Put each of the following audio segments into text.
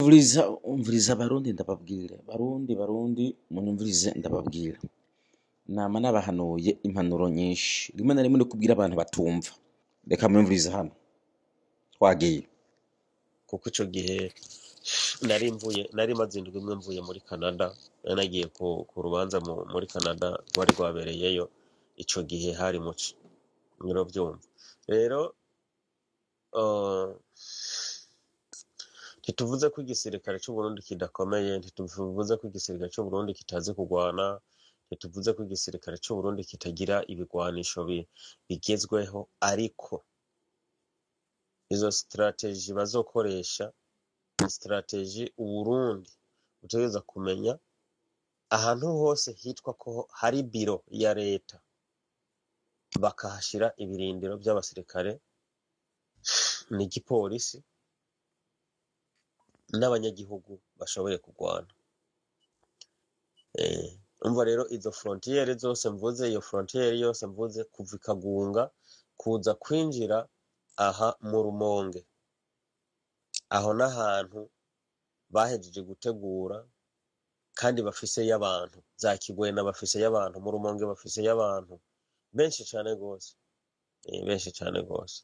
Umviriza, umviriza Barundi, ndababwire. Barundi, Barundi, munyumvirize ndababwira. Nama nabahanuye impanuro nyinshi, rimwe na rimwe no kubwira abantu batumva. Reka mwumvirize hano, twagiye. Kuko ico gihe nari mvuye, nari maze indwi imwe mvuye muri Canada, nari nagiye ku rubanza muri Canada rwari rwabereyeyo. Ico gihe hari muci, muravyumva rero. Ntituvuze ko igisirikare c'Uburundi kidakomeye, ntituvuze ko igisirikare c'Uburundi kitazi kurwana, ntituvuze ko igisirikare c'Uburundi kitagira ibigwanisho bigezweho, ariko izo stratégie bazokoresha ni stratégie Uburundi butegerezwa kumenya. Ahantu hose hitwa ko hari biro ya leta, bakahashira ibirindiro vy'abasirikare n'igipolisi n'abanyagihugu bashoboye kurwana. Umva rero, izo frontière zose mvuze, iyo frontière yose mvuze, kuva ikagunga kuza kwinjira aha mu Rumonge, aho n'ahantu bahejeje gutegura kandi bafiseyo abantu. Za Kigwena bafiseyo abantu, mu Rumonge bafiseyo abantu benshi cane gose, benshi cane gose.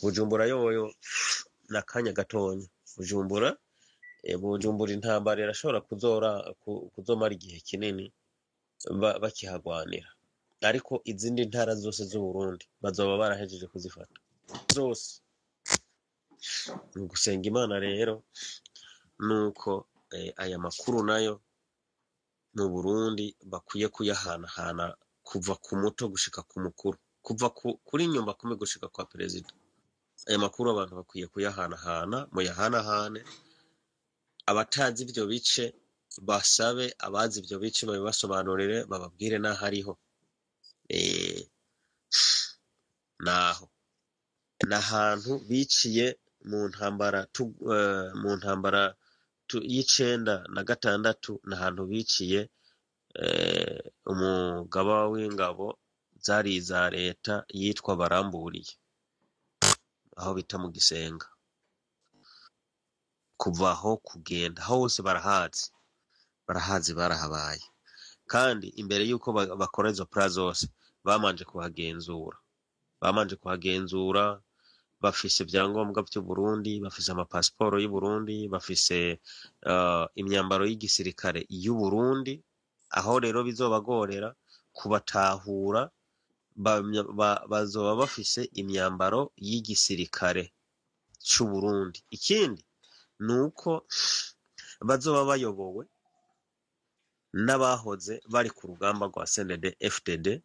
Bujumbura yoyo n'akanya gatonya. Bujumbura, Bujumbura intambara irashobora kuzomara igihe kinini bakihagwanira, ariko izindi ntara zose z'Uburundi bazoba barahejeje kuzifata zose. Ni ugusenga Imana rero nuko aya makuru nayo mu Burundi bakwiye kuyahanahana kuva ku muto gushika ku mukuru, kuva kuri nyumba kumi gushika kwa perezida. Aya makuru abantu bakwiye kuyahanahana. Muyahanahane, abatazi ivyo bice basabe abazi ivyo bice babibasobanurire, bababwire n'aho ariho. Naho n'ahantu biciye mu ntambara mu ntambara y'96, n'ahantu biciye umugaba w'ingabo zari iza leta yitwa Baramburiye, aho bita mu Gisenga. Kuva aho kugenda hose barahazi, barahazi, barahabaye. Kandi imbere y'uko bakora izo plan zose, bamanje kuhagenzura, bamanje kuhagenzura. Bafise ivyangombwa vy'Uburundi, bafise amapasiporo y'Uburundi, bafise imyambaro y'igisirikare y'Uburundi. Aho rero bizobagorera kubatahura, bazoba bafise imyambaro y'igisirikare c'Uburundi. Ikindi nuko bazoba bayobowe n'abahoze bari ku rugamba rwa CNDD FDD,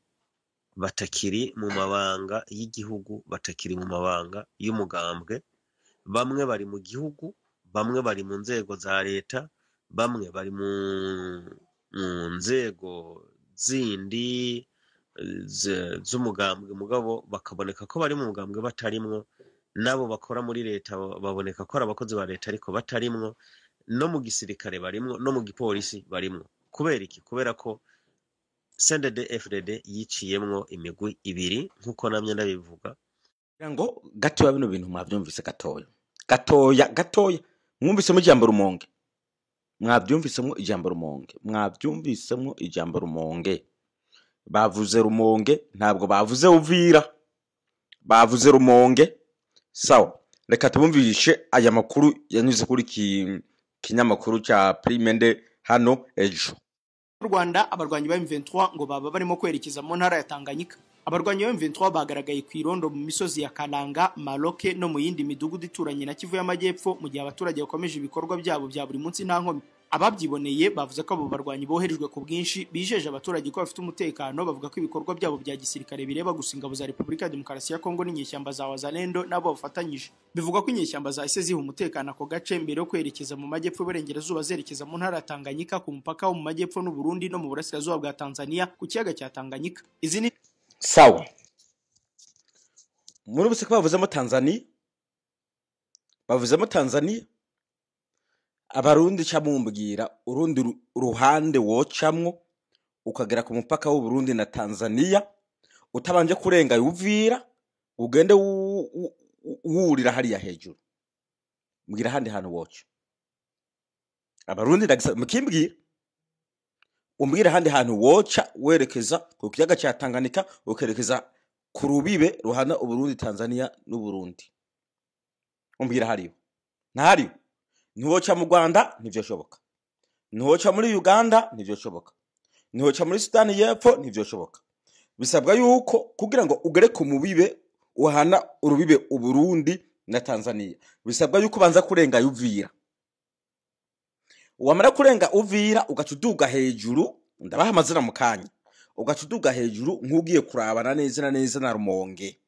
batakiri mu mabanga y'igihugu, batakiri mu mabanga y'umugambwe. Bamwe bari mu gihugu, bamwe bari mu nzego za leta, bamwe bari mu nzego zindi z'umugambwe, mugabo bakaboneka ko bari mu mugambwe batarimwo. Nabo bakora muri leta baboneka ko ari abakozi ba leta ariko batarimwo. No mu gisirikare barimwo, no mu gipolisi barimwo. Kubera iki? Kubera ko CNDD FDD yiciyemwo imigwi ibiri, nk'uko namye ndabivuga. Kugira ngo gatoya bino bintu mwavyumvise, gatoya gatoya gatoya, mwumvisemo ijambo Rumonge, mwabyumvisemo ijambo Rumonge, mwabyumvisemo ijambo Rumonge. Bavuze Rumonge, ntabwo bavuze Uvira, bavuze Rumonge. Sawa, reka tubumvishe aya makuru yanyuze kuri kinyamakuru cya Primende hano ejo. Rwanda, abarwanyi ba M23 ngo baba barimo kwerekeza mu ntara ya Tanganyika. Abarwanyi ba M23 bagaragaye ku irondo mu misozi ya Kalanga, Maloke no mu yindi midugudu ituranye na Kivu y'Amajyepfo, mu gihe abaturage bakomeje ibikorwa byabo bya buri munsi nta nkomyi. Ababyiboneye bavuze ko abo barwanyi boherejwe ku bwinshi bijeje abaturage ko bafite umutekano, bavuga ko ibikorwa byabo bya gisirikare bireba gusa ingabo za Repubulika ya Demokarasi ya Kongo n'inyeshyamba za Wazalendo n'abo bafatanyije. Bivugwa ko inyeshyamba zahise ziha umutekano ako gace mbere yo kwerekeza mu majyepfo y'uburengerazuba, zerekeza mu ntara ya Tanganyika ku mupaka wo mu majyepfo n'u Burundi no mu burasirazuba bwa Tanzania ku kiyaga cya Tanganyika. Izi ni Sawa, muri bose ko bavuzemo Tanzania, bavuzemo Tanzania. Abarundi, ca mumbwira urundi ruhande wocamwo ukagera ku mupaka w'Uburundi na Tanzania utabanje kurenga Uvira, ugende wurira hariya hejuru. Mbwira ahandi hantu woca. Abarundi ndagisa mukimbwira, umbwira ahandi hantu woca werekeza ku kiyaga ca Tanganyika, ukerekeza ku rubibe ruhana Uburundi, Tanzania n'Uburundi. Umbwira hariyo? Ntahariyo. Ntiwoca mu Rwanda, ntivyoshoboka. Ntiwoca muri Uganda, ntivyoshoboka. Ntiwoca muri Sudani y'Epfo, ntivyoshoboka. Bisabwa yuko kugira ngo ugere ku mubibe uhana urubibe Uburundi na Tanzania, bisabwa yuko ubanza kurenga Uvira. Wamara kurenga Uvira ugaca uduga hejuru, ndabaha amazina mu kanya, ugaca uduga hejuru nk'ugiye kurabana neza na neza na Rumonge.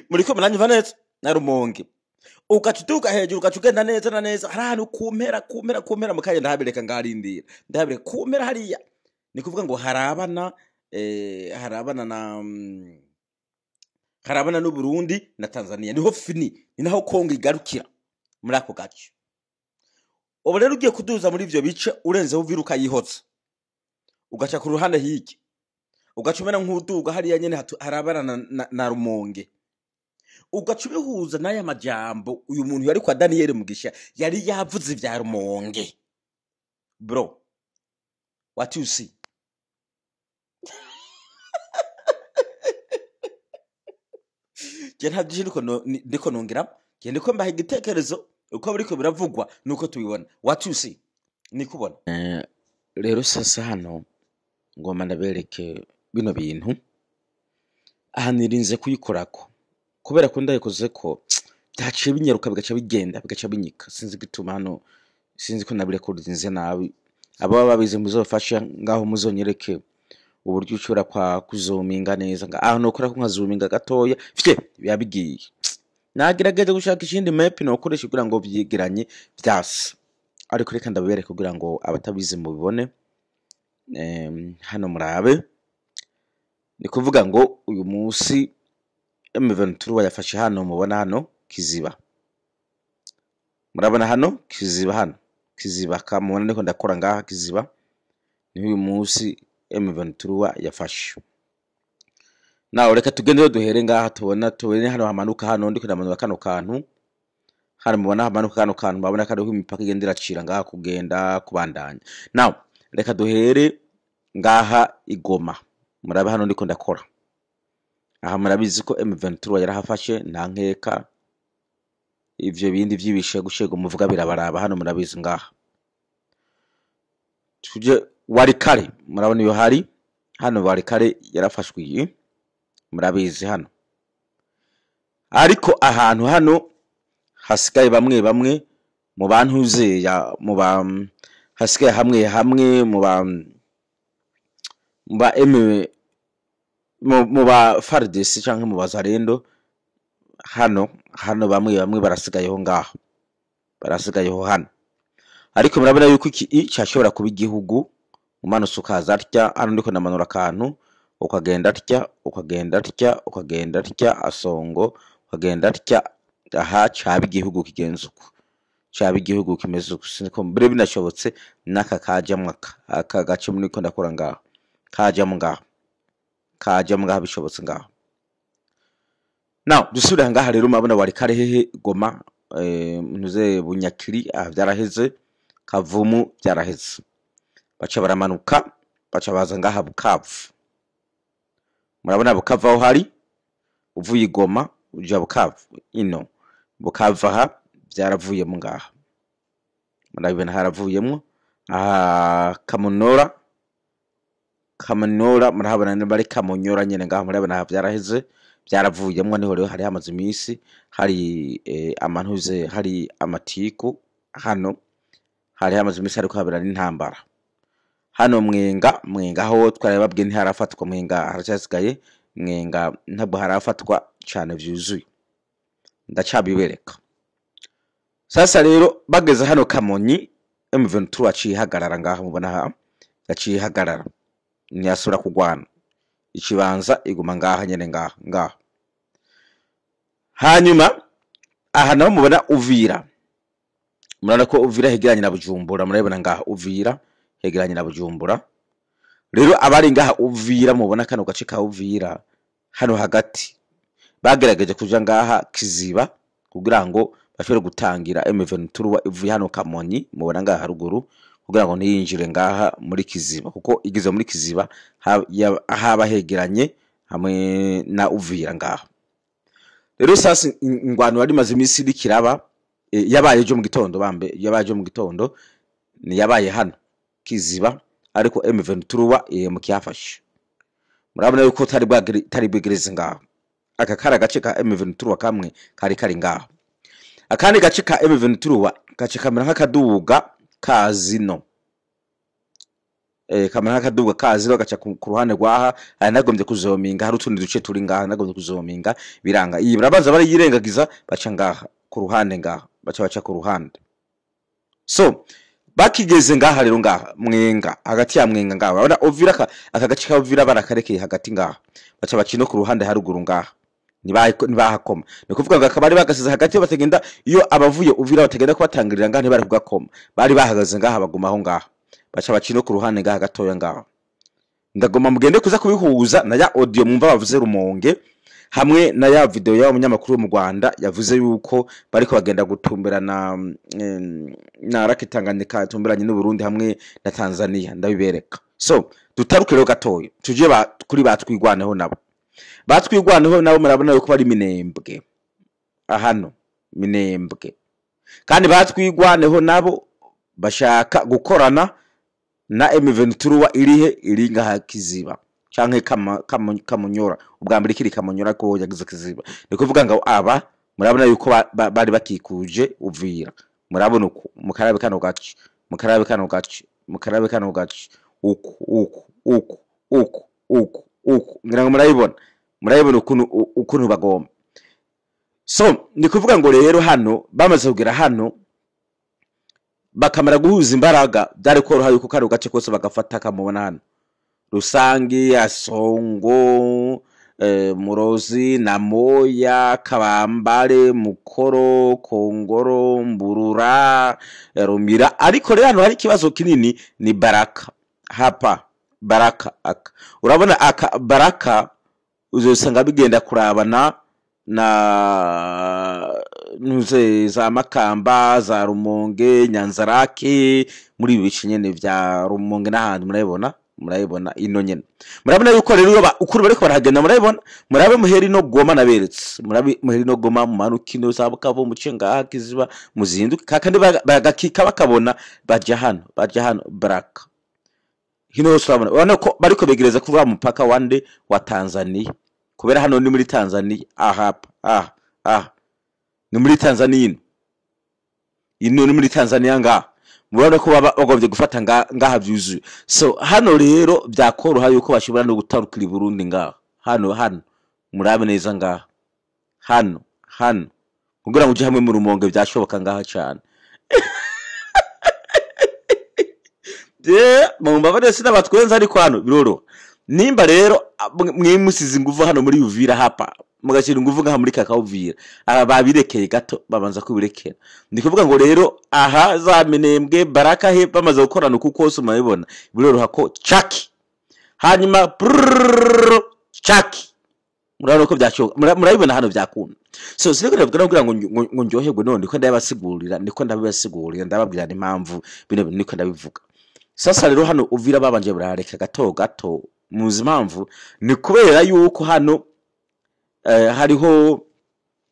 Muriko muranyumva neza? Na Rumonge ugaca uduga hejuru, ugaca ugenda neza na neza hari ahantu kumpera kumpera kumpera, mu kanya ndahabereka, ngarindira ndahabereka kumpera hariya. Ni kuvuga ngo harabana harabana na harabana n'Uburundi na Tanzania, niho fini, ni naho Kongo igarukira muri ako gace. Ubu rero ugiye kuduza muri ivyo bice, urenzeho Uvira ukayihotsa, ugaca ku ruhande hirya, ugaca umera nk'uduga hariya nyene harabana na Rumonge, ugaca ubihuza n'aya majambo uyu muntu yari kwa Daniel Mugisha yari yavuze ivya Rumonge. Bro, what you see? Je nta byinshi ndiko nongeramo, je ndiko mbaha igitekerezo uko biriko biravugwa nuko tubibona. What you see nikubona. Rero sasa hano ngoma ndabereke bino bintu aha nirinze kuyikorako kubera ko ndayikoze ko byaciye binyaruka bigaca bigenda bigaca binyika. Sinzi gituma hano, sinzi ko nabirekodinze nabi. Ababa babizi muzofasha ngaho muzonyereke uburyo ushobora kwa kuzuminga neza nga aho nokora ko nkazuminga gatoya fye biba bigiye. Nagerageje gushaka ikindi map nokoresha kugira ngo vyegeranye vyase, ariko reka ndabibereke kugira ngo abatabizi mubibone. Hano murabe, ni kuvuga ngo uyu munsi M23 yafashe hano, mubona hano Kiziba, murabona hano Kiziba, hano Kiziba kamubona ndiko ndakora ngaha Kiziba, ni uyu munsi M23 yafashe. Nawe reka tugende duhere ngaha, tubona tubone hano hamanuka, hano ndiko ndamanura kano kantu hano, mubona hamanuka kano kantu, murabona ko hariho imipaka igenda iracira ngaha kugenda kubandanya. Nawe reka duhere ngaha Igoma, murabe hano ndiko ndakora aha, murabizi ko M23 yarahafashe nta nkeka, ivyo bindi vy'ibishegushego muvuga birabaraba hano, murabizi ngaha. Tuje Walikale, murabona iyo hari hano Walikale yarafashwe iyi, murabizi hano. Ariko ahantu hano hasigaye bamwe bamwe mu bantuzeya, mu ba hasigaye hamwe hamwe mu ba M mu ba FARDC canke mu bazarendo, hano hano bamwe bamwe barasigayeho ngaho, barasigayeho hano. Ariko murabona yuko iki cyashobora kuba igihugu, umanutse ukaza atya hano ndiko ndamanura akantu, ukagenda atya, ukagenda atya, ukagenda atya asongo, ukagenda atya, aha caba igihugu kigenze uko, caba igihugu kimeze uko. Siniko mbere binashobotse n'aka kajamwo aka gace muriko ndakora ngaho, kajamwo ngaho, kajamwo ngaho bishobotse ngaho. Now dusubire ngaha rero, murabona Walikale hehe Goma, ntuze Bunyakiri, aha vyaraheze, Kavumu vyaraheze, baca baramanuka baca baza ngaha Bukavu. Murabona Bukavu aho hari, uvuye Igoma uja Bukavu, ino Bukavu aha vyaravuyemo ngaha, murabibona haravuyemwo aha Kamonora, Kamonora murahabona nimba ari Kamonyora nyene ngaha, murabona aha vyaraheze, vyaravuyemwo. Niho rero hari hamaze imisi hari amantuze, hari amatiku hano, hari hamaze imisi hariko habera n'intambara hano Mwenga. Mwenga aho twari babwiye ntiharafatwa, Mwenga haracyasigaye, Mwenga ntabwo harafatwa cane vyuzuye, ndacabibereka. Sasa rero bageze hano Kamonyi, M23 aciye ihagarara ngaha, mubona aha yaciye ihagarara, ntiyasubira kugwana, ikibanza iguma ngaha nyene ngaha ngaha. Hanyuma aha naho mubona Uvira, murabona ko Uvira hegeranye na Bujumbura, murabona ngaha Uvira hegeranye na Bujumbura. Rero abari ngaha Uvira, mubona kano gace ka Uvira hano hagati, bagerageje kuja ngaha Kiziba kugira ngo bashobore gutangira M23 ivuye hano Kamonyi mubona ngaha haruguru, kugira ngo ntiyinjire ngaha muri Kiziba, kuko igeze muri Kiziba haba hegeranye hamwe na Uvira ngaha. Rero sasa ingwano yari imaze iminsi iriko iraba, yabaye ejo mu gitondo, bambe yabaye ejo mu gitondo, ni yabaye hano Kiziba, ariko M23 mu kiyafashe. Murabona yuko tari bwegereze ngaho. Aka kari agace ka M23 kamwe kari kari ngaho. Akandi gace ka M23 gace kamera nk'akaduga kazino. Kamera nk'akaduga kazino gaca ku ruhande rwaha, ari nagombye kuzominga, hari utundi duce turi ngaha nagombye kuzominga biranga. Iyi barabanza bari yirengagiza baca ngaha ku ruhande ngaha, baca ku ruhande. So bakigeze ngaha rero ngaha Mwenga, hagati ya Mwenga ngaha urabona Uvira, aka gace ka Uvira barakarekeye hagati ngaha, baca bacino ku ruhande haruguru ngaha ntibahakoma. Ni kuvuga ngo akabari bagasize hagati batagenda, iyo abavuye Uvira batagenda kubatangirira ngaha ntibari kugakoma, bari bahagaze ngaha bagumaho ngaha, baca bacino ku ruhande ngaha gatoya ngaha. Ndagoma mugende kuza kubihuza na ya audio mwumva bavuze Rumonge, hamwe na ya video ya umunyamakuru mu Rwanda yavuze yuko bariko bagenda gutumberana na Rakitanganyika tumberanye n'u Burundi hamwe na Tanzania. Ndabibereka. So dutaruke rero gatoya tuje kuri batwigwaneho nabo. Batwigwaneho nabo murabona yuko bari Minembwe, ahano Minembwe, kandi batwigwaneho nabo bashaka gukorana na M23 irihe iri ngaha Kiziba canke Kamunyora. Ubwa mbere kiri Kamunyora ko yagize Kiziba. Ni kuvuga ngo aba murabona yuko bari bakikuje Uvira. Murabona uko mukarabe kano gace, mukarabe kano gace, mukarabe kano gace, uku uku uku uku uku uku, ngira ngo murayibona, murayibona ukuntu bagomba. So ni kuvuga ngo rero hano bamaze kugera hano bakamara guhuza imbaraga, byari koroha yuko kano gace kose bagafata kamubona hano Rusangi, Asongo, Murozi, Namoya, Kabambare, Mukoro, Kongoro, Mburura, Rumira. Ariko rero hano hari ikibazo kinini ni Baraka. Hapa Baraka aka. Urabona aka Baraka uzosanga bigenda kurabana na nuze za Makamba, za Rumonge, Nyanzarake, muri ibice nyene vya Rumonge n'ahandi murabibona. Murayibona ino nyene. Murabona yuko rero ukuri bariko barahagenda, murayibona. Murabe muheri no Goma naberetse. Murabe muheri no Goma mumanukino za Bukavu muce ngaha Kiziba muzinduke kandi bagakika bakabona baja hano, baja hano Baraka. Hino hose urabona. Urabona ko bariko begereza kuva mu mupaka wande wa Tanzania. Kubera hano ni muri Tanzania, aha aha aha. Ni muri Tanzania ino. Ino ni muri Tanzania ngaha. Murabona ko bagombye gufata ngaha byuzuye. So hano rero byakoroha yuko bashobora no gutarukira i Burundi ngaha. Hano hano murabe neza ngaha. Hano hano kugira ngo uje hamwe mu Rumonge byashoboka ngaha cyane. Je mumbabarire sinabatwenza ariko hano biroroha. Nimba rero mwimusize inguvu hano muri Uvira hapa, mugashyira inguvu ngaha muri Kakauvira, aba babirekeye gato babanza kubirekera. Ndi kuvuga ngo rero aha za Minembwe Baraka he bamaze gukorana uku kose murabibona biroroha ko chaki, hanyuma chaki, murabona ko byashoboka, murabibona hano byakunda. So siniko ndavuga kugira ngo ndyoherwe none ndiko ndabasigurira, ndiko ndabibasigurira, ndababwira n'impamvu bino bintu niko ndabivuga. Sasa rero hano Uvira babanje barareka gato gato, muzi impamvu ni kubera yuko hano hariho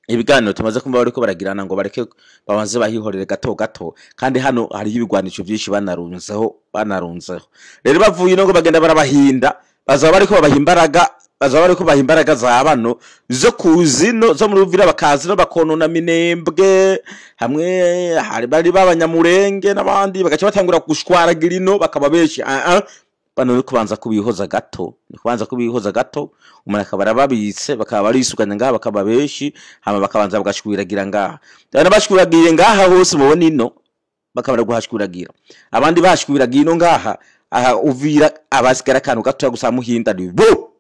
ibiganiro tumaze kumva bariko baragirana ngo bareke babanze bahihorere gato gato, kandi hano hariho ibigwanisho byinshi banarunzeho. Rero bavuye no ngo bagenda barabahinda, bazaba bariko babaha imbaraga, bazaba bariko babaha imbaraga za bano zo kuzino zo muri Uvira bakazino bakonona Minembwe hamwe hari bari babanyamurenge n'abandi bagaca batangura gushwaragira ino bakaba benshi. Bano ni kubanza kubihoza gato, ni kubanza kubihoza gato, umuntu akaba arababitse bakaba barisukanya ngaha bakaba benshi, hama bakabanza bagashwiragira ngaha. Bana bashwiragiye ngaha hose mubona ino bakabara guhashwiragira. Abandi bashwiragiye ino ngaha, aha Uvira abasigara akantu gato gusa muhinda ni bo.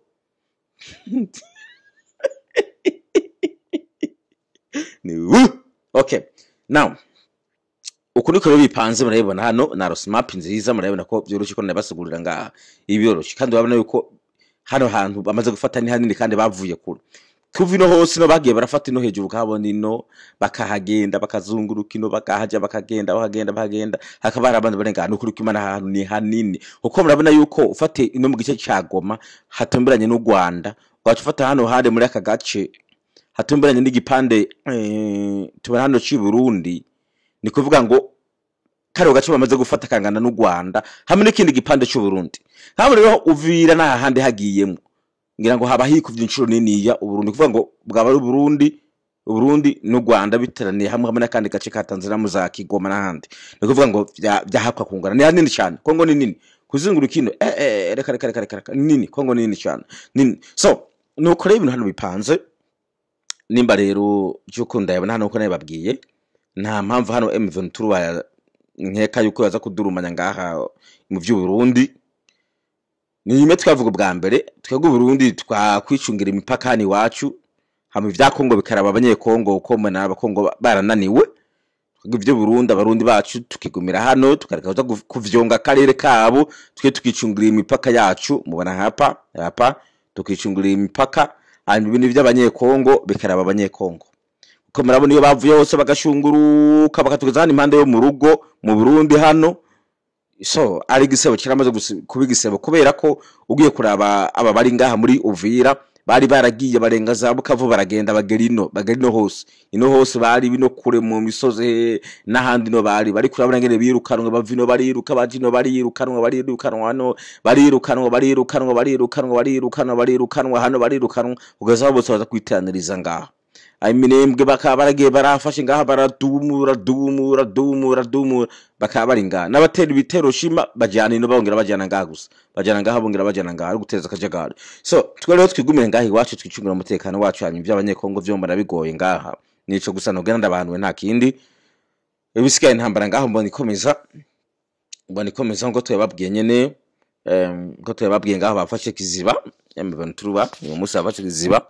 Ni wu. Okay. Now uku niko rero bipanze murabibona hano na roadmap nziza, murabibona ko byoroshye ko nabasigurira ngaha ibi byoroshye, kandi urabona yuko hano hantu bamaze gufata ni hanini kandi bavuye kure. Kuva ino hose ino bagiye barafata ino hejuru ukabona ino bakahagenda, bakazunguruka ino, bakahaja, bakagenda, bakagenda, bakagenda, hakaba hari abandi barengana. Nukuri ko Imana ahantu ni hanini, kuko murabona yuko ufate ino mu gice ca Goma hatumberanye n'u Rwanda, ugaca ufata hano handi muri aka gace hatumberanye n'igipande tubona hano c'i Burundi, ni kuvuga ngo kariya gace bamaze gufata kangana n'u Rwanda hamwe n'ikindi gipande c'u Burundi. Hano rero Uvira nta handi hagiyemwo, ngira ngo haba hikuvye incuro niniya Uburundi, kuvuga ngo bwaba ari Uburundi n'u Rwanda biteraniye hamwe, hamwe n'akandi gace ka Tanzania mu za Kigoma n'ahandi. Ni kuvuga ngo vyahakwa kungana, ni hanini cyane. Kongo ni nini kuzunguruka ino, reka reka reka reka reka, ni nini. Kongo ni nini cyane, nini. So nuko rero ibintu hano bipanze. Nimba rero cyuko ndayabona hano uko nabibabwiye, nta mpamvu hano M23 nkeka yuko yaza kudurumanya ngaha mu vy'Uburundi. Ni rimwe twavuga ubwa mbere, twebwe Uburundi twakwicungira imipaka hano iwacu, hama ivya Kongo bikaraba abanyekongo, uko mbona abakongo barananiwe. Twebwe ivyo Burundi, abarundi bacu tukigumira hano, tukareka kuza kuvyonga akarere kabo, twe tukicungira imipaka yacu. Mubona hapa hapa tukicungira imipaka, hanyuma ibintu vy'abanyekongo bikaraba abanyekongo, kuko murabona iyo bavuye hose bagashunguruka bakatugeza hano impande yo mu rugo mu Burundi hano. So ari igisebo kiramaze kuba igisebo, kubera ko ugiye kuraba aba bari ngaha muri Uvira bari baragiye barenga za Bukavu, baragenda bagera ino, bagera ino hose, ino hose bari bino kure mu misozi n'ahandi no bari kurabona ngene birukanwa, bava ino bariruka baje ino, barirukanwa, barirukanwa hano, barirukanwa, barirukanwa, barirukanwa, barirukanwa, barirukanwa hano, barirukanwa kugeza aho bose baza kwiteraniriza ngaha iminembwe. Bakaba baragiye barafashe ngaha, baradumura dumura dumura dumura, bakaba bari ngaha n'abatera ibitero shima bajyana ino, bongera bajyana ngaha gusa, bajyana ngaha, bongera bajyana ngaha, ari guteza akajagari. So twe rero twigumire ngaha iwacu, twicungira umutekano wacu, hanyuma iby'abanyekongo vyo mbona bigoye ngaha. Nico gusa nogenda ndabantu, nta kindi. Ibisigaye intambara ngaho mbona ikomeza, mbona ikomeza ngo tuyababwiye nyene, ngo tuyababwiye ngaho bafashe Kiziba M23 uyu munsi, bafashe Kiziba.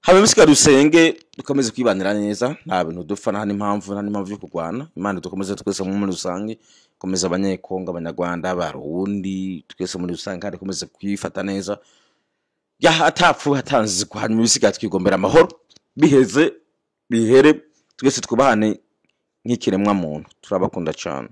Habe bisigaye dusenge, dukomeze kwibanira neza, nta bintu dupfa, nta n'impamvu yo kurwana. Imana dukomeze twese muri rusange, komeza abanyekongo, abanyarwanda, abarundi, twese muri rusange, kandi dukomeze kwifata neza ya atapfu hatanze. Hanyuma ibisigaye twigombera amahoro, biheze bihere, twese twubahane nk'ikiremwa muntu. Turabakunda cyane.